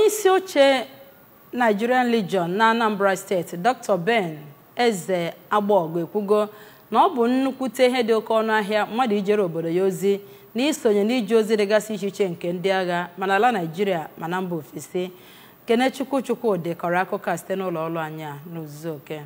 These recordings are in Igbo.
Isi oche Nigerian Legion na Anambra Steeti, Dr. Ben Eze Agbọgụ, ekwugo na ọ bụ nnukwute ihe dị oke ọnụ ahịa mmadụ ijere obodo ya ozi na isonye n'ije ozi dịgasị iche iche nke ndị agha, mana ala Naijiria ma na mba ofesi. Kenechukwu Chukwudị kọrọ akụkọ a site n'ụlọ ọrụ anyị a n'ozuzu oke.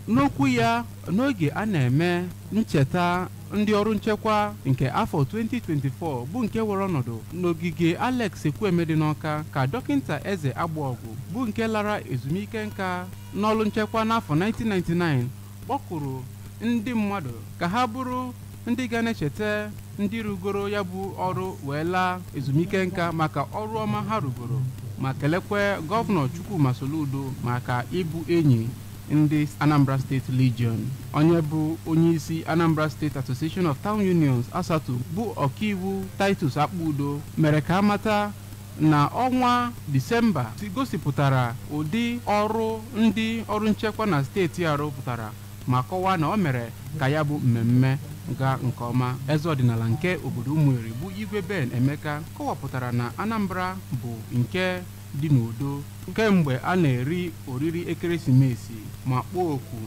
N'okwu ya n'oge a na-eme ncheta ndị ọrụ nchekwa nke afọ 2024, bụ nke were ọnọdụ n'ogige Alex Ekwueme dị n'Ọka, ka Dọkịta Eze Agbọgụ, bụ nke lara ezumike nka n'ọrụ nchekwa n'afọ 1999, kpọkụrụ ndị mmadụ ka ha bụrụ ndị ga na-echeta ndị rugoro ya bụ ọrụ wee laa ezumike nka maka ọrụ ọma ha rugoro, ma kelekwe Gọvanọ Chukwuma Soludo maka ịbụ enyi ndị Anambra State Legion. Onye bụ onyeisi Anambra State Association of Town Unions, ASATU, bụ ọkaiwu Titus Akpudo, mere ka amata na ọnwa Disemba gosipụtara ụdị ọrụ ndị ọrụ nchekwa na steeti a rụpụtara, ma kọwaa na o mere ka ya bụ mmemme gaa nke ọma. Eze ọdịnala nke obodo Ụmụeri, bụ Igwe Ben Emeka, kọwapụtara na Anambra bụ nke dị n'udo kemgbe a na-eri oriri ekeresimesi, ma kpọọ oku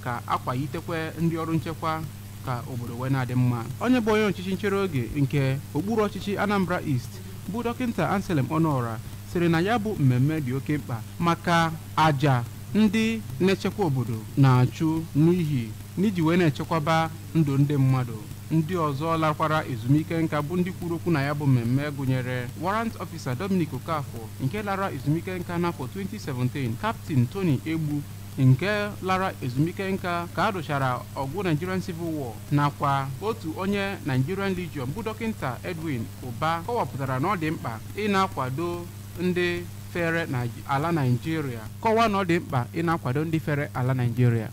ka akwayitekwe ndị ọrụ nchekwa ka obodo wee na-adị mma. Onye bụ onye ọchịchị nchere oge nke okpuru ọchịchị Anambra East, bụ Dọkịta Anselm Ọnụọra, sịrị na ya bụ mmemme dị oke mkpa maka àjà ndị na-echekwa obodo na-achụ n'ihi n'iji wee na-echekwaba ndụ ndị mmadụ. Ndị ọzọ lakwara ezumike nka bụ ndị kwuru okwu na ya bụ mmemme gụnyere Warrant Officer Dominic Okafor, nke lara ezumike nka n'afọ 2017, Captain Tony Egbu, nke lara ezumike nka ka a rụchara ọgụ Nigerian Civil War, nakwa otu onye Nigerian Legion, bụ Dọkịta Edwin Ụba, kọwapụtara na ọ dị mkpa ị na-akwado ndị fere ala Naịjirịa, kọwaa na ọ dị mkpa ị na-akwado ndị fere ala Naịjirịa.